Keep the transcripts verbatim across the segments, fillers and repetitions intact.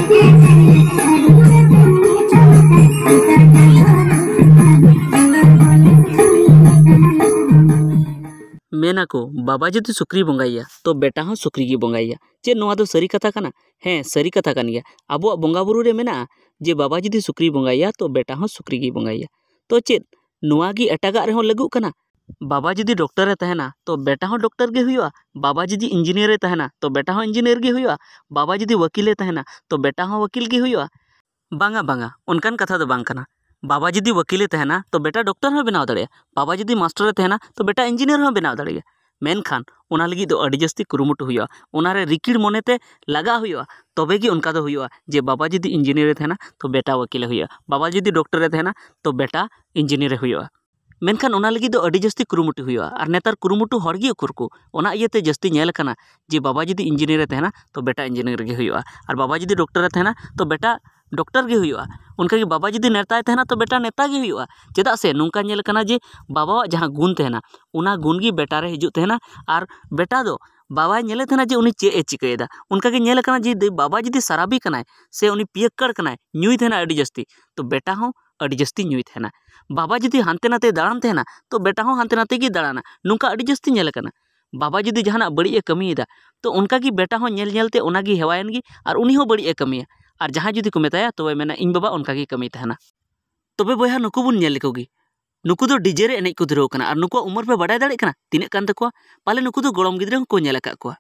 ᱢᱮᱱᱟᱠᱚ, ᱵᱟᱵᱟ ᱡᱩᱫᱤ ᱥᱩᱠᱨᱤ ᱵᱚᱸᱜᱟᱭᱮᱭᱟ, ᱛᱚ ᱵᱮᱴᱟ ᱦᱚᱸ ᱥᱩᱠᱨᱤ ᱜᱮ ᱵᱚᱸᱜᱟᱭᱮᱭᱟ᱾ ᱪᱮᱫ ᱱᱚᱣᱟ ᱫᱚ ᱥᱟᱹᱨᱤ ᱠᱟᱛᱷᱟ ᱠᱟᱱᱟ? ᱦᱮᱸ, ᱥᱟᱹᱨᱤ ᱠᱟᱛᱷᱟ ᱠᱟᱱ ᱜᱮᱭᱟ᱾ ᱟᱵᱚᱣᱟᱜ ᱵᱚᱸᱜᱟ ᱵᱩᱨᱩ ᱨᱮ ᱢᱮᱱᱟᱜᱼᱟ ᱡᱮ ᱵᱟᱵᱟ ᱡᱩᱫᱤ ᱥᱩᱠᱨᱤ ᱵᱚᱸᱜᱟᱭᱮᱭᱟ, ᱛᱚ ᱵᱮᱴᱟ ᱦᱚᱸ ᱥᱩᱠᱨᱤ ᱜᱮ ᱵᱚᱸᱜᱟᱭᱮᱭᱟ᱾ ᱛᱚ ᱪᱮᱫ ᱱᱚᱣᱟ ᱜᱮ ᱮᱴᱟᱜᱟᱜ ᱨᱮᱦᱚᱸ ᱞᱟᱹᱜᱩᱜ ᱠᱟᱱᱟ? ᱵᱟᱵᱟ ᱡᱩᱫᱤ ᱰᱚᱠᱴᱚᱨ ᱮ ᱛᱟᱦᱮᱱᱟ, ᱛᱚ ᱵᱮᱴᱟ ᱦᱚᱸ ᱰᱚᱠᱴᱚᱨ ᱜᱮ ᱦᱩᱭᱩᱜᱼᱟ᱾ ᱵᱟᱵᱟ ᱡᱩᱫᱤ ᱤᱧᱡᱤᱱᱤᱭᱟᱨ ᱮ ᱛᱟᱦᱮᱱᱟ, ᱛᱚ ᱵᱮᱴᱟ ᱦᱚᱸ ᱤᱧᱡᱤᱱᱤᱭᱟᱨ ᱜᱮ ᱦᱩᱭᱩᱜᱼᱟ᱾ ᱵᱟᱵᱟ ᱡᱩᱫᱤ ᱣᱟᱹᱠᱤᱞ ᱮ ᱛᱟᱦᱮᱱᱟ, ᱛᱚ ᱵᱮᱴᱟ ᱦᱚᱸ ᱣᱟᱹᱠᱤᱞ ᱜᱮ ᱦᱩᱭᱩᱜᱼᱟ᱾ ᱵᱟᱝᱟ, ᱵᱟᱝᱟ, ᱚᱱᱠᱟᱱ ᱠᱟᱛᱷᱟ ᱫᱚ ᱵᱟᱝ ᱠᱟᱱᱟ᱾ ᱵᱟᱵᱟ ᱡᱩᱫᱤ ᱣᱟᱹᱠᱤᱞ ᱮ ᱛᱟᱦᱮᱱᱟ, ᱛᱚ ᱵᱮᱴᱟ ᱰᱚᱠᱴᱚᱨ ᱦᱚᱸ ᱵᱮᱱᱟᱣ ᱫᱟᱲᱮᱭᱟᱜᱼᱟ᱾ ᱵᱟᱵᱟ ᱡᱩᱫᱤ ᱢᱟᱥᱴᱟᱨ ᱮ ᱛᱟᱦᱮᱱᱟ, ᱛᱚ ᱵᱮᱴᱟ ᱤᱧᱡᱤᱱᱤᱭᱟᱨ ᱦᱚᱸ ᱵᱮᱱᱟᱣ ᱫᱟᱲᱮᱭᱟᱜᱼᱟ᱾ ᱢᱮᱱᱠᱷᱟᱱ ᱚᱱᱟ ᱞᱟᱹᱜᱤᱫ ᱫᱚ ᱟᱹᱰᱤ ᱡᱟᱹᱥᱛᱤ ᱠᱩᱨᱩᱢᱩᱴᱩ ᱦᱩᱭᱩᱜᱼᱟ, ᱚᱱᱟᱨᱮ ᱨᱤᱠᱤᱲ ᱢᱚᱱᱮᱛᱮ ᱞᱟᱜᱟᱜ ᱦᱩᱭᱩᱜᱼᱟ, ᱛᱚᱵᱮ ᱜᱮ ᱚᱱᱠᱟ ᱫᱚ ᱦᱩᱭᱩᱜᱼᱟ ᱡᱮ ᱵᱟᱵᱟ ᱡᱩᱫᱤ ᱤᱧᱡᱤᱱᱤᱭᱟᱨ ᱮ ᱛᱟᱦᱮᱱᱟ, ᱛᱚ ᱵᱮᱴᱟ ᱣᱟᱹᱠᱤᱞ ᱮ ᱦᱩᱭᱩᱜᱼᱟ, ᱵᱟᱵᱟ ᱡᱩᱫᱤ ᱰᱚᱠᱴᱚᱨ ᱮ ᱛᱟᱦᱮᱱᱟ, ᱛᱚ ᱵᱮᱴᱟ ᱤᱧᱡᱤᱱᱤᱭᱟᱨ ᱮ ᱦᱩᱭᱩᱜᱼᱟ᱾ ᱢᱮᱱᱠᱷᱟᱱ ᱚᱱᱟ ᱞᱟᱹᱜᱤᱫ ᱫᱚ ᱟᱹᱰᱤ ᱡᱟᱹᱥᱛᱤ ᱠᱩᱨᱩᱢᱩᱴᱩ ᱦᱩᱭᱩᱜᱼᱟ, ᱟᱨ ᱱᱮᱛᱟᱨ ᱠᱩᱨᱩᱢᱩᱴᱩ ᱦᱚᱲ ᱜᱮ ᱩᱠᱩᱨ ᱠᱚ᱾ ᱚᱱᱟ ᱤᱭᱟᱹᱛᱮ ᱡᱟᱹᱥᱛᱤ ᱧᱮᱞ ᱟᱠᱟᱱᱟ ᱡᱮ ᱵᱟᱵᱟ ᱡᱩᱫᱤ ᱤᱧᱡᱤᱱᱤᱭᱟᱨ ᱮ ᱛᱟᱦᱮᱱᱟ, ᱛᱚ ᱵᱮᱴᱟ ᱤᱧᱡᱤᱱᱤᱭᱟᱨ ᱜᱮ ᱦᱩᱭᱩᱜᱼᱟ, ᱟᱨ ᱵᱟᱵᱟ ᱡᱩᱫᱤ ᱰᱚᱠᱴᱚᱨ ᱮ ᱛᱟᱦᱮᱱᱟ, ᱛᱚ ᱵᱮᱴᱟ ᱰᱚᱠᱴᱚᱨ ᱜᱮ ᱦᱩᱭᱩᱜᱼᱟ᱾ ᱚᱱᱠᱟᱜᱮ ᱵᱟᱵᱟ ᱡᱩᱫᱤ ᱱᱮᱛᱟᱭ ᱛᱟᱦᱮᱱᱟ, ᱛᱚ ᱵᱮᱴᱟ ᱱᱮᱛᱟ ᱜᱮ ᱦᱩᱭᱩᱜᱼᱟ᱾ ᱪᱮᱫᱟᱜ ᱥᱮ ᱱᱚᱝᱠᱟ ᱧᱮᱞ ᱟᱠᱟᱱᱟ ᱡᱮ ᱵᱟᱵᱟᱣᱟᱜ ᱡᱟᱦᱟᱸ ᱜᱩᱱ ᱛᱟᱦᱮᱱᱟ, ᱚᱱᱟ ᱜᱩᱱ ᱜᱮ ᱵᱮᱴᱟ ᱨᱮ ᱦᱤᱡᱩᱜ ᱛᱟᱦᱮᱱᱟ, ᱟᱨ ᱵᱮᱴᱟ ᱫᱚ ᱵᱟᱵᱟᱭ ᱧᱮᱞᱮ ᱛᱟᱦᱮᱱᱟ ᱡᱮ ᱩᱱᱤ ᱪᱮᱫ ᱮ ᱪᱤᱠᱟᱹᱭᱮᱫᱟ᱾ ᱚᱱᱠᱟᱜᱮ ᱧᱮᱞ ᱟᱠᱟᱱᱟ ᱡᱮ ᱫᱟᱹᱭ-, ᱵᱟᱵᱟ ᱡᱩᱫᱤ ᱥᱟᱨᱟᱵᱤ ᱠᱟᱱᱟᱭ, ᱥᱮ ᱩᱱᱤ ᱯᱤᱭᱟᱹᱠᱠᱟᱲ ᱠᱟᱱᱟᱭ, ᱧᱩᱭ ᱛᱟᱦᱮᱱᱟ ᱟᱹᱰᱤ ᱡᱟᱹᱥᱛᱤ, ᱛᱚ ᱵᱮᱴᱟ ᱦᱚᱸ ᱟᱹᱰᱤ ᱡᱟᱹᱥᱛᱤ ᱧᱩᱭ ᱛᱟᱦᱮᱱᱟ᱾ ᱵᱟᱵᱟ ᱡᱩᱫᱤ ᱦᱟᱱᱛᱮ ᱱᱟᱛᱮ ᱫᱟᱬᱟᱱ ᱛᱟᱦᱮᱱᱟ, ᱛᱚ ᱵᱮᱴᱟ ᱦᱚᱸ ᱦᱟᱱᱛᱮ ᱱᱟᱛᱮ ᱜᱮ ᱫᱟᱬᱟᱱᱟ᱾ ᱱᱚᱝᱠᱟ ᱟᱹᱰᱤ ᱡᱟᱹᱥᱛᱤ ᱧᱮᱞ ᱟᱠᱟᱱᱟ᱾ ᱵᱟᱵᱟ ᱡᱩᱫᱤ ᱡᱟᱦᱟᱱᱟᱜ ᱵᱟᱹᱲᱤᱡ ᱮ ᱠᱟᱹᱢᱤᱭᱮᱫᱟ, ᱛᱚ ᱚᱱᱠᱟ ᱜᱮ ᱵᱮᱴᱟ ᱦᱚᱸ ᱧᱮᱞ ᱧᱮᱞ ᱛᱮ ᱚᱱᱟ ᱜᱮ ᱦᱮᱣᱟᱭᱮᱱ ᱜᱮ, ᱟᱨ ᱩᱱᱤ ᱦᱚᱸ ᱵᱟᱹᱲᱤᱡ ᱮ ᱠᱟᱹᱢᱤᱭᱟ᱾ ᱟᱨ ᱡᱟᱦᱟᱸᱭ ᱡᱩᱫᱤ ᱠᱚ ᱢᱮᱛᱟᱭᱟ, ᱛᱚᱵᱮ ᱢᱮᱱᱟ, "ᱤᱧ ᱵᱟᱵᱟ ᱚᱱᱠᱟ ᱜᱮ ᱠᱟᱹᱢᱤ ᱛᱟᱦᱮᱱᱟ᱾" ᱛᱚᱵᱮ ᱵᱚᱭᱦᱟ, ᱱᱩᱠᱩ ᱵᱚᱱ ᱧᱮᱞ ᱞᱮᱠᱚ ᱜᱮ᱾ ᱱᱩᱠᱩ ᱫᱚ ᱰᱤᱡᱮ ᱨᱮ ᱮᱱᱮᱡ ᱠᱚ ᱫᱷᱩᱨᱟᱹᱣ ᱠᱟᱱᱟ, ᱟᱨ ᱱᱩᱠᱩᱣᱟᱜ ᱩᱢᱮᱨ ᱯᱮ ᱵᱟᱰᱟᱭ ᱫᱟᱲᱮᱭᱟᱜ ᱠᱟᱱᱟ ᱛᱤᱱᱟᱹᱜ ᱠᱟᱱ ᱛᱟᱠᱚᱣᱟ? ᱯᱟᱞᱮ ᱱᱩᱠᱩ ᱫᱚ ᱜᱚᱲᱚᱢ ᱜᱤᱫᱽᱨᱟᱹ ᱦᱚᱸᱠᱚ ᱧᱮᱞ ᱟᱠᱟᱫ ᱠᱚᱣᱟ᱾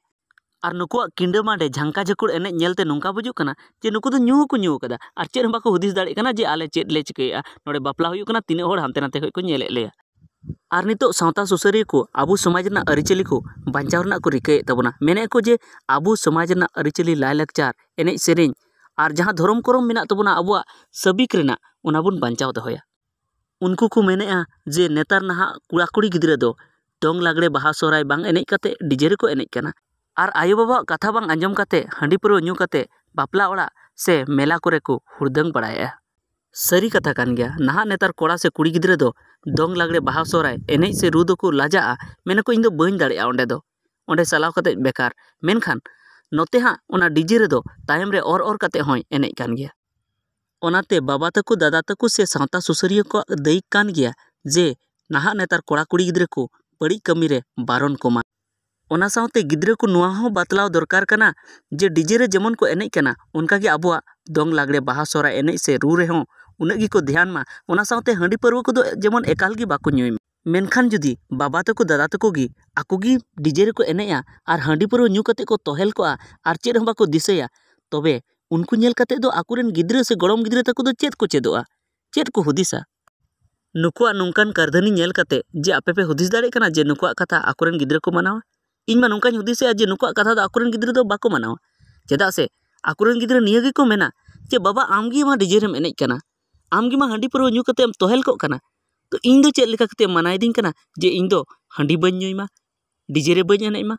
ᱟᱨ ᱱᱩᱠᱩᱣᱟᱜ ᱠᱤᱸᱰᱟᱹ ᱢᱟᱸᱰᱮ ᱡᱷᱟᱝᱠᱟ ᱡᱷᱟᱹᱠᱩᱲ ᱮᱱᱮᱡ ᱧᱮᱞᱛᱮ ᱱᱚᱝᱠᱟ ᱵᱩᱡᱩᱜ ᱠᱟᱱᱟ ᱡᱮ ᱱᱩᱠᱩ ᱫᱚ ᱧᱩ ᱦᱚᱸᱠᱚ ᱧᱩ ᱟᱠᱟᱫᱟ, ᱟᱨ ᱪᱮᱫ ᱦᱚᱸ ᱵᱟᱠᱚ ᱦᱩᱫᱤᱥ ᱫᱟᱲᱮᱭᱟᱜ ᱠᱟᱱᱟ ᱡᱮ ᱟᱞᱮ ᱪᱮᱫ ᱞᱮ ᱪᱤᱠᱟᱹᱭᱮᱫᱼᱟ, ᱱᱚᱰᱮ ᱵᱟᱯᱞᱟ ᱦᱩᱭᱩᱜ ᱠᱟᱱᱟ, ᱛᱤᱱᱟᱹᱜ ᱦᱚᱲ ᱦᱟᱱᱛᱮ ᱱᱟᱛᱮ ᱠᱷᱚᱱ ᱠᱚ ᱧᱮᱞᱮᱫ ᱞᱮᱭᱟ᱾ ᱟᱨ ᱱᱤᱛᱚᱜ ᱥᱟᱶᱛᱟ ᱥᱩᱥᱟᱹᱨᱤᱭᱟᱹ ᱠᱚ ᱟᱵᱚ ᱥᱚᱢᱟᱡᱽ ᱨᱮᱱᱟᱜ ᱟᱹᱨᱤᱪᱟᱹᱞᱤ ᱠᱚ ᱵᱟᱧᱪᱟᱣ ᱨᱮᱱᱟᱜ ᱠᱚ ᱨᱤᱠᱟᱹᱭᱮᱫ ᱛᱟᱵᱚᱱᱟ᱾ ᱢᱮᱱᱮᱫ ᱠᱚ ᱡᱮ ᱟᱵᱚ ᱥᱚᱢᱟᱡᱽ ᱨᱮᱱᱟᱜ ᱟᱹᱨᱤᱪᱟᱹᱞᱤ, ᱞᱟᱭᱼᱞᱟᱠᱪᱟᱨ, ᱮᱱᱮᱡ ᱥᱮᱨᱮᱧ ᱟᱨ ᱡᱟᱦᱟᱸ ᱫᱷᱚᱨᱚᱢ ᱠᱚᱨᱚᱢ ᱢᱮᱱᱟᱜ ᱛᱟᱵᱚᱱᱟ ᱟᱵᱚᱣᱟᱜ ᱥᱟᱹᱵᱤᱠ ᱨᱮᱱᱟᱜ, ᱚᱱᱟ ᱵᱚᱱ ᱵᱟᱧᱪᱟᱣ ᱫᱚᱦᱚᱭᱟ᱾ ᱩᱱᱠᱩ ᱠᱚ ᱢᱮᱱᱮᱫᱼᱟ ᱡᱮ ᱱᱮᱛᱟᱨ ᱱᱟᱦᱟᱜ ᱠᱚᱲᱟ ᱠᱩᱲᱤ ᱜᱤᱫᱽᱨᱟᱹ ᱫᱚ ᱫᱚᱝ ᱞᱟᱜᱽᱲᱮ ᱵᱟᱦᱟ ᱥᱚᱦᱨᱟᱭ ᱵᱟᱝ ᱮᱱᱮᱡ ᱠᱟᱛᱮ ᱰᱤᱡᱮ ᱨᱮᱠᱚ ᱮᱱᱮᱡ ᱠᱟᱱᱟ᱾ ᱟᱨ ᱟᱭᱳᱼᱵᱟᱵᱟᱣᱟᱜ ᱠᱟᱛᱷᱟ ᱵᱟᱝ ᱟᱸᱡᱚᱢ ᱠᱟᱛᱮ ᱦᱟᱺᱰᱤ ᱯᱟᱹᱣᱨᱟᱹ ᱧᱩ ᱠᱟᱛᱮ ᱵᱟᱯᱞᱟ ᱚᱲᱟᱜ ᱥᱮ ᱢᱮᱞᱟ ᱠᱚᱨᱮ ᱠᱚ ᱦᱩᱲᱫᱟᱹᱝ ᱵᱟᱲᱟᱭᱮᱫᱼᱟ᱾ ᱥᱟᱹᱨᱤ ᱠᱟᱛᱷᱟ ᱠᱟᱱ ᱜᱮᱭᱟ, ᱱᱟᱦᱟᱜ ᱱᱮᱛᱟᱨ ᱠᱚᱲᱟ ᱥᱮ ᱠᱩᱲᱤ ᱜᱤᱫᱽᱨᱟᱹ ᱫᱚ ᱫᱚᱝ ᱞᱟᱜᱽᱲᱮ ᱵᱟᱦᱟ ᱥᱚᱦᱨᱟᱭ ᱮᱱᱮᱡ ᱥᱮ ᱨᱩ ᱫᱚᱠᱚ ᱞᱟᱡᱟᱜᱼᱟ, ᱢᱮᱱᱟᱠᱚ, "ᱤᱧ ᱫᱚ ᱵᱟᱹᱧ ᱫᱟᱲᱮᱭᱟᱜᱼᱟ ᱚᱸᱰᱮ ᱫᱚ, ᱚᱸᱰᱮ ᱪᱟᱞᱟᱣ ᱠᱟᱛᱮ ᱵᱮᱠᱟᱨ᱾" ᱢᱮᱱᱠᱷᱟᱱ ᱱᱚᱛᱮ ᱦᱟᱸᱜ ᱚᱱᱟ ᱰᱤᱡᱮ ᱨᱮᱫᱚ ᱛᱟᱭᱚᱢ ᱨᱮ ᱚᱨ ᱚᱨ ᱠᱟᱛᱮ ᱦᱚᱸᱭ ᱮᱱᱮᱡ ᱠᱟᱱ ᱜᱮᱭᱟ᱾ ᱚᱱᱟᱛᱮ ᱵᱟᱵᱟ ᱛᱟᱠᱚ, ᱫᱟᱫᱟ ᱛᱟᱠᱚ ᱥᱮ ᱥᱟᱶᱛᱟ ᱥᱩᱥᱟᱹᱨᱤᱭᱟᱹ ᱠᱚᱣᱟᱜ ᱫᱟᱹᱭᱤᱠ ᱠᱟᱱ ᱜᱮᱭᱟ ᱡᱮ ᱱᱟᱦᱟᱜ ᱱᱮᱛᱟᱨ ᱠᱚᱲᱟ ᱠᱩᱲᱤ ᱜᱤᱫᱽᱨᱟᱹ ᱠᱚ ᱵᱟᱹᱲᱤᱡ ᱠᱟᱹᱢᱤ ᱨᱮ ᱵᱟᱨᱚᱱ ᱠᱚᱢᱟ᱾ ᱚᱱᱟ ᱥᱟᱶᱛᱮ ᱜᱤᱫᱽᱨᱟᱹ ᱠᱚ ᱱᱚᱣᱟ ᱦᱚᱸ ᱵᱟᱛᱞᱟᱣ ᱫᱚᱨᱠᱟᱨ ᱠᱟᱱᱟ ᱡᱮ ᱰᱤᱡᱮ ᱨᱮ ᱡᱮᱢᱚᱱ ᱠᱚ ᱮᱱᱮᱡ ᱠᱟᱱᱟ, ᱚᱱᱠᱟᱜᱮ ᱟᱵᱚᱣᱟᱜ ᱫᱚᱝ, ᱞᱟᱜᱽᱲᱮ, ᱵᱟᱦᱟ, ᱥᱚᱦᱨᱟᱭ ᱮᱱᱮᱡ ᱥᱮ ᱨᱩ ᱨᱮᱦᱚᱸ ᱩᱱᱟᱹᱜ ᱜᱮᱠᱚ ᱫᱷᱮᱭᱟᱱ ᱢᱟ᱾ ᱚᱱᱟ ᱥᱟᱶᱛᱮ ᱦᱟᱺᱰᱤ ᱯᱟᱹᱨᱣᱟᱹ ᱠᱚᱫᱚ ᱡᱮᱢᱚᱱ ᱮᱠᱟᱞ ᱜᱮ ᱵᱟᱠᱚ ᱧᱩᱭ ᱢᱟ᱾ ᱢᱮᱱᱠᱷᱟᱱ ᱡᱩᱫᱤ ᱵᱟᱵᱟ ᱛᱟᱠᱚ, ᱫᱟᱫᱟ ᱛᱟᱠᱚ ᱜᱮ ᱟᱠᱚ ᱜᱮ ᱰᱤᱡᱮ ᱨᱮᱠᱚ ᱮᱱᱮᱡᱼᱟ ᱟᱨ ᱦᱟᱺᱰᱤ ᱯᱟᱹᱨᱣᱟᱹ ᱧᱩ ᱠᱟᱛᱮ ᱠᱚ ᱛᱚᱦᱮᱞ ᱠᱚᱜᱼᱟ ᱟᱨ ᱪᱮᱫ ᱦᱚᱸ ᱵᱟᱠᱚ ᱫᱤᱥᱟᱹᱭᱟ, ᱛᱚᱵᱮ ᱩᱱᱠᱩ ᱧᱮᱞ ᱠᱟᱛᱮ ᱫᱚ ᱟᱠᱚᱨᱮᱱ ᱜᱤᱫᱽᱨᱟᱹ ᱥᱮ ᱜᱚᱲᱚᱢ ᱜᱤᱫᱽᱨᱟᱹ ᱛᱟᱠᱚ ᱫᱚ ᱪᱮᱫ ᱠᱚ ᱪᱮᱫᱚᱜᱼᱟ? ᱪᱮᱫ ᱠᱚ ᱦᱩᱫᱤᱥᱟ? ᱱᱩᱠᱩᱣᱟᱜ ᱱᱚᱝᱠᱟᱱ ᱠᱟᱹᱨᱫᱷᱟᱹᱱᱤ ᱧᱮᱞ ᱠᱟᱛᱮ ᱡᱮ ᱟᱯᱮ ᱯᱮ ᱦᱩᱫᱤᱥ ᱫᱟᱲᱮᱭᱟᱜ ᱠᱟᱱᱟ ᱡᱮ ᱱᱩᱠᱩᱣᱟᱜ ᱠᱟᱛᱷᱟ ᱟᱠᱚᱨᱮᱱ ᱜᱤᱫᱽᱨᱟᱹ ᱠᱚ ᱢᱟᱱᱟᱣᱟ? ᱤᱧ ᱢᱟ ᱱᱚᱝᱠᱟᱧ ᱦᱩᱫᱤᱥᱮᱜᱼᱟ ᱡᱮ ᱱᱩᱠᱩᱣᱟᱜ ᱠᱟᱛᱷᱟ ᱫᱚ ᱟᱠᱚᱨᱮᱱ ᱜᱤᱫᱽᱨᱟᱹ ᱫᱚ ᱵᱟᱠᱚ ᱢᱟᱱᱟᱣᱟ᱾ ᱪᱮᱫᱟᱜ ᱥᱮ ᱟᱠᱚᱨᱮᱱ ᱜᱤᱫᱽᱨᱟᱹ ᱱᱤᱭᱟᱹ ᱜᱮᱠᱚ ᱢᱮᱱᱟ ᱡᱮ, "ᱵᱟᱵᱟ, ᱟᱢ ᱜᱮ ᱢᱟ ᱰᱤᱡᱮ ᱨᱮᱢ ᱮᱱᱮᱡ ᱠᱟᱱᱟ, ᱟᱢ ᱜᱮ ᱢᱟ ᱦᱟᱺᱰᱤ ᱯᱟᱹᱨᱣᱟᱹ ᱧᱩ ᱠᱟᱛᱮ ᱮᱢ ᱛᱚᱦᱮᱞ ᱠᱚᱜ ᱠᱟᱱᱟ, ᱛᱚ ᱤᱧ ᱫᱚ ᱪᱮᱫ ᱞᱮᱠᱟ ᱠᱟᱛᱮ ᱢᱟᱱᱟᱭᱤᱫᱤᱧ ᱠᱟᱱᱟ ᱡᱮ ᱤᱧ ᱫᱚ ᱦᱟᱺᱰᱤ ᱵᱟᱹᱧ ᱧᱩᱭ ᱢᱟ, ᱰᱤᱡᱮ ᱨᱮ ᱵᱟᱹᱧ ᱮᱱᱮᱡ ᱢᱟ?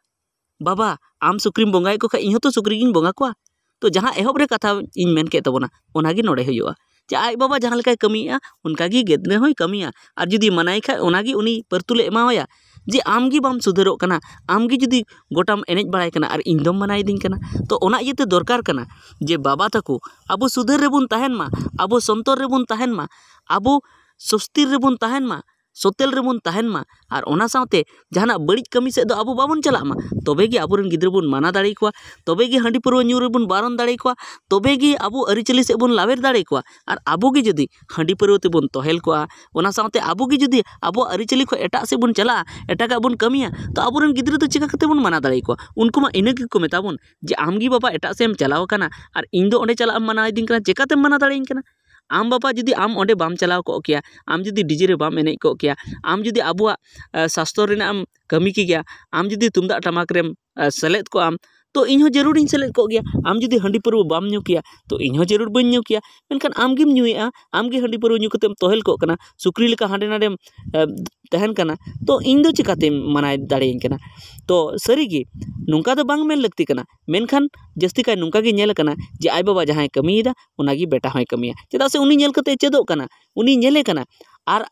ᱵᱟᱵᱟ, ᱟᱢ ᱥᱩᱠᱨᱤᱢ ᱵᱚᱸᱜᱟᱭᱮᱫ ᱠᱚ ᱠᱷᱟᱡ ᱤᱧ ᱦᱚᱸᱛᱚ ᱥᱩᱠᱨᱤ ᱜᱤᱧ ᱵᱚᱸᱜᱟ ᱠᱚᱣᱟ᱾" ᱛᱚ ᱡᱟᱦᱟᱸ ᱮᱦᱚᱵ ᱨᱮ ᱠᱟᱛᱷᱟ ᱤᱧ ᱢᱮᱱ ᱠᱮᱫ ᱛᱟᱵᱚᱱᱟ, ᱚᱱᱟᱜᱮ ᱱᱚᱰᱮ ᱦᱩᱭᱩᱜᱼᱟ ᱡᱮ ᱟᱡ ᱵᱟᱵᱟ ᱡᱟᱦᱟᱸ ᱞᱮᱠᱟᱭ ᱠᱟᱹᱢᱤᱭᱮᱫᱼᱟ, ᱚᱱᱠᱟᱜᱮ ᱜᱤᱫᱽᱨᱟᱹ ᱦᱚᱸᱭ ᱠᱟᱹᱢᱤᱭᱟ᱾ ᱟᱨ ᱡᱩᱫᱤ ᱢᱟᱱᱟᱭ ᱠᱷᱟᱡ, ᱚᱱᱟᱜᱮ ᱩᱱᱤ ᱯᱟᱹᱨᱛᱩᱞᱮ ᱮᱢᱟᱣᱟᱭᱟ ᱡᱮ, "ᱟᱢ ᱜᱮ ᱵᱟᱢ ᱥᱩᱫᱷᱟᱹᱨᱚᱜ ᱠᱟᱱᱟ, ᱟᱢ ᱜᱮ ᱡᱩᱫᱤ ᱜᱚᱴᱟᱢ ᱮᱱᱮᱡ ᱵᱟᱲᱟᱭ ᱠᱟᱱᱟ ᱟᱨ ᱤᱧ ᱫᱚᱢ ᱢᱟᱱᱟᱭᱤᱫᱤᱧ ᱠᱟᱱᱟ᱾" ᱛᱚ ᱚᱱᱟ ᱤᱭᱟᱹᱛᱮ ᱫᱚᱨᱠᱟᱨ ᱠᱟᱱᱟ ᱡᱮ ᱵᱟᱵᱟ ᱛᱟᱠᱚ ᱟᱵᱚ ᱥᱩᱫᱷᱟᱹᱨ ᱨᱮᱵᱚᱱ ᱛᱟᱦᱮᱱ ᱢᱟ, ᱟᱵᱚ ᱥᱚᱱᱛᱚᱨ ᱨᱮᱵᱚᱱ ᱛᱟᱦᱮᱱ ᱢᱟ, ᱟᱵᱚ ᱥᱚᱥᱛᱤᱨ ᱨᱮᱵᱚᱱ ᱛᱟᱦᱮᱱ ᱢᱟ, ᱥᱚᱛᱮᱞ ᱨᱮᱵᱚᱱ ᱛᱟᱦᱮᱱ ᱢᱟ᱾ ᱟᱨ ᱚᱱᱟ ᱥᱟᱶᱛᱮ ᱡᱟᱦᱟᱱᱟᱜ ᱵᱟᱹᱲᱤᱡ ᱠᱟᱹᱢᱤ ᱥᱮᱫ ᱫᱚ ᱟᱵᱚ ᱵᱟᱵᱚᱱ ᱪᱟᱞᱟᱜ ᱢᱟ᱾ ᱛᱚᱵᱮ ᱜᱮ ᱟᱵᱚᱨᱮᱱ ᱜᱤᱫᱽᱨᱟᱹ ᱵᱚᱱ ᱢᱟᱱᱟ ᱫᱟᱲᱮ ᱟᱠᱚᱣᱟ, ᱛᱚᱵᱮ ᱜᱮ ᱦᱟᱺᱰᱤ ᱯᱟᱹᱨᱣᱟᱹ ᱧᱩ ᱨᱮᱵᱚᱱ ᱵᱟᱨᱚᱱ ᱫᱟᱲᱮ ᱟᱠᱚᱣᱟ, ᱛᱚᱵᱮ ᱜᱮ ᱟᱵᱚ ᱟᱹᱨᱤᱪᱟᱹᱞᱤ ᱥᱮᱫ ᱵᱚᱱ ᱞᱟᱣᱮᱨ ᱫᱟᱲᱮ ᱟᱠᱚᱣᱟ᱾ ᱟᱨ ᱟᱵᱚ ᱜᱮ ᱡᱩᱫᱤ ᱦᱟᱺᱰᱤ ᱯᱟᱹᱨᱣᱟᱹ ᱛᱮᱵᱚᱱ ᱛᱚᱦᱮᱞ ᱠᱚᱜᱼᱟ, ᱚᱱᱟ ᱥᱟᱶᱛᱮ ᱟᱵᱚ ᱜᱮ ᱡᱩᱫᱤ ᱟᱵᱚᱣᱟᱜ ᱟᱹᱨᱤᱪᱟᱹᱞᱤ ᱠᱷᱚᱱ ᱮᱴᱟᱜ ᱥᱮᱫ ᱵᱚᱱ ᱪᱟᱞᱟᱜᱼᱟ, ᱮᱴᱟᱜᱟᱜ ᱵᱚᱱ ᱠᱟᱹᱢᱤᱭᱟ, ᱛᱚ ᱟᱵᱚᱨᱮᱱ ᱜᱤᱫᱽᱨᱟᱹ ᱫᱚ ᱪᱤᱠᱟ ᱠᱟᱛᱮ ᱵᱚᱱ ᱢᱟᱱᱟ ᱫᱟᱲᱮ ᱟᱠᱚᱣᱟ? ᱩᱱᱠᱩ ᱢᱟ ᱤᱱᱟᱹ ᱜᱮᱠᱚ ᱢᱮᱛᱟ ᱵᱚᱱ ᱡᱮ, "ᱟᱢ ᱜᱮ ᱵᱟᱵᱟ ᱮᱴᱟᱜ ᱥᱮᱫ ᱮᱢ ᱪᱟᱞᱟᱣ ᱟᱠᱟᱱᱟ ᱟᱨ ᱤᱧ ᱫᱚ ᱚᱸᱰᱮ ᱪᱟᱞᱟᱜ ᱮᱢ ᱢᱟᱱᱟᱣ ᱤᱫᱤᱧ ᱠᱟᱱᱟ, ᱪᱤᱠᱟᱛᱮᱢ ᱢᱟᱱᱟ ᱫᱟᱲᱮᱭᱟᱹᱧ ᱠᱟᱱᱟ?" ᱟᱢ ᱵᱟᱵᱟ ᱡᱩᱫᱤ ᱟᱢ ᱚᱸᱰᱮ ᱵᱟᱢ ᱪᱟᱞᱟᱣ ᱠᱚᱜ ᱠᱮᱭᱟ, ᱟᱢ ᱡᱩᱫᱤ ᱰᱤᱡᱮ ᱨᱮ ᱵᱟᱢ ᱮᱱᱮᱡ ᱠᱚᱜ ᱠᱮᱭᱟ, ᱟᱢ ᱡᱩᱫᱤ ᱟᱵᱚᱣᱟᱜ, ᱟ, ᱥᱟᱥᱛᱚᱨ ᱨᱮᱱᱟᱜ ᱮᱢ ᱠᱟᱹᱢᱤ ᱠᱮᱜᱮᱭᱟ, ᱟᱢ ᱡᱩᱫᱤ ᱛᱩᱢᱫᱟᱜ ᱴᱟᱢᱟᱠ ᱨᱮᱢ, ᱟ, ᱥᱮᱞᱮᱫ ᱠᱚᱜ ᱟᱢ, ᱛᱚ ᱤᱧ ᱦᱚᱸ ᱡᱟᱹᱨᱩᱲᱤᱧ ᱥᱮᱞᱮᱫ ᱠᱚᱜ ᱜᱮᱭᱟ᱾ ᱟᱢ ᱡᱩᱫᱤ ᱦᱟᱺᱰᱤ ᱯᱟᱹᱨᱣᱟᱹ ᱵᱟᱢ ᱧᱩ ᱠᱮᱭᱟ, ᱛᱚ ᱤᱧ ᱦᱚᱸ ᱡᱟᱹᱨᱩᱲ ᱵᱟᱹᱧ ᱧᱩ ᱠᱮᱭᱟ᱾ ᱢᱮᱱᱠᱷᱟᱱ ᱟᱢ ᱜᱮᱢ ᱧᱩᱭᱮᱫᱼᱟ, ᱟᱢ ᱜᱮ ᱦᱟᱺᱰᱤ ᱯᱟᱹᱨᱣᱟᱹ ᱧᱩ ᱠᱟᱛᱮᱢ ᱛᱚᱦᱮᱞ ᱠᱚᱜ ᱠᱟᱱᱟ, ᱥᱩᱠᱨᱤ ᱞᱮᱠᱟ ᱦᱟᱸᱰᱮ ᱱᱟᱰᱮᱢ, ᱟ, ᱛᱟᱦᱮᱱ ᱠᱟᱱᱟ, ᱛᱚ ᱤᱧ ᱫᱚ ᱪᱤᱠᱟᱛᱮᱢ ᱢᱟᱱᱟᱭ ᱫᱟᱲᱮᱭᱟᱹᱧ ᱠᱟᱱᱟ? ᱛᱚ ᱥᱟᱹᱨᱤᱜᱮ ᱱᱚᱝᱠᱟ ᱫᱚ ᱵᱟᱝ ᱢᱮᱱ ᱞᱟᱹᱠᱛᱤ ᱠᱟᱱᱟ, ᱢᱮᱱᱠᱷᱟᱱ ᱡᱟᱹᱥᱛᱤ ᱠᱟᱭ ᱱᱚᱝᱠᱟ ᱜᱮ ᱧᱮᱞ ᱟᱠᱟᱱᱟ ᱡᱮ ᱟᱡ ᱵᱟᱵᱟ ᱡᱟᱦᱟᱸᱭ ᱠᱟᱹᱢᱤᱭᱮᱫᱟ, ᱚᱱᱟᱜᱮ ᱵᱮᱴᱟ ᱦᱚᱸᱭ ᱠᱟᱹᱢᱤᱭᱟ᱾ ᱪᱮᱫᱟᱜ ᱥᱮ ᱩᱱᱤ ᱧᱮᱞ ᱠᱟᱛᱮ ᱪᱮᱫᱚᱜ ᱠᱟᱱᱟ, ᱩᱱᱤ ᱧᱮᱞᱮ ᱠᱟᱱᱟ᱾ ᱟᱨ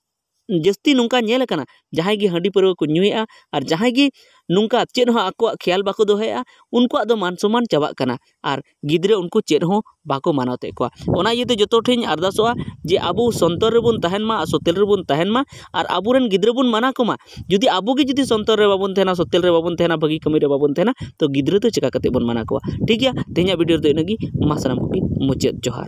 ᱡᱟᱹᱥᱛᱤ ᱱᱚᱝᱠᱟ ᱧᱮᱞ ᱟᱠᱟᱱᱟ, ᱡᱟᱦᱟᱸᱭ ᱜᱮ ᱦᱟᱺᱰᱤ ᱯᱟᱹᱨᱣᱟᱹ ᱠᱚ ᱧᱩᱭᱮᱫᱼᱟ ᱟᱨ ᱡᱟᱦᱟᱸᱭ ᱜᱮ ᱱᱚᱝᱠᱟ ᱪᱮᱫ ᱦᱚᱸ ᱟᱠᱚᱣᱟᱜ ᱠᱷᱮᱭᱟᱞ ᱵᱟᱠᱚ ᱫᱚᱦᱚᱭᱮᱫᱼᱟ, ᱩᱱᱠᱩᱣᱟᱜ ᱫᱚ ᱢᱟᱱ ᱥᱚᱢᱢᱟᱱ ᱪᱟᱵᱟᱜ ᱠᱟᱱᱟ ᱟᱨ ᱜᱤᱫᱽᱨᱟᱹ ᱩᱱᱠᱩ ᱪᱮᱫ ᱦᱚᱸ ᱵᱟᱠᱚ ᱢᱟᱱᱟᱣ ᱛᱮᱫ ᱠᱚᱣᱟ᱾ ᱚᱱᱟ ᱤᱭᱟᱹᱛᱮ ᱡᱚᱛᱚ ᱴᱷᱮᱱ ᱤᱧ ᱟᱨᱫᱟᱥᱚᱜᱼᱟ ᱡᱮ ᱟᱵᱚ ᱥᱚᱱᱛᱚᱨ ᱨᱮᱵᱚᱱ ᱛᱟᱦᱮᱱ ᱢᱟ ᱟᱨ ᱥᱚᱛᱮᱞ ᱨᱮᱵᱚᱱ ᱛᱟᱦᱮᱱ ᱢᱟ ᱟᱨ ᱟᱵᱚᱨᱮᱱ ᱜᱤᱫᱽᱨᱟᱹ ᱵᱚᱱ ᱢᱟᱱᱟ ᱠᱚᱢᱟ᱾ ᱡᱩᱫᱤ ᱟᱵᱚ ᱜᱮ ᱡᱩᱫᱤ ᱥᱚᱱᱛᱚᱨ ᱨᱮ ᱵᱟᱵᱚᱱ ᱛᱟᱦᱮᱱᱟ, ᱥᱚᱛᱮᱞ ᱨᱮ ᱵᱟᱵᱚᱱ ᱛᱟᱦᱮᱱᱟ, ᱵᱷᱟᱹᱜᱤ ᱠᱟᱹᱢᱤ ᱨᱮ ᱵᱟᱵᱚᱱ ᱛᱟᱦᱮᱱᱟ, ᱛᱚ ᱜᱤᱫᱽᱨᱟᱹ ᱫᱚ ᱪᱮᱠᱟ ᱠᱟᱛᱮ ᱵᱚᱱ ᱢᱟᱱᱟ ᱠᱚᱣᱟ? ᱴᱷᱤᱠ ᱜᱮᱭᱟ, ᱛᱮᱦᱮᱧᱟᱜ video ᱨᱮᱫᱚ ᱤᱱᱟᱹᱜ ᱜᱮ᱾ ᱢᱟ ᱥᱟᱱᱟᱢ ᱠᱚᱜᱮ ᱢᱩᱪᱟᱹᱫ ᱡᱚᱦᱟᱨ᱾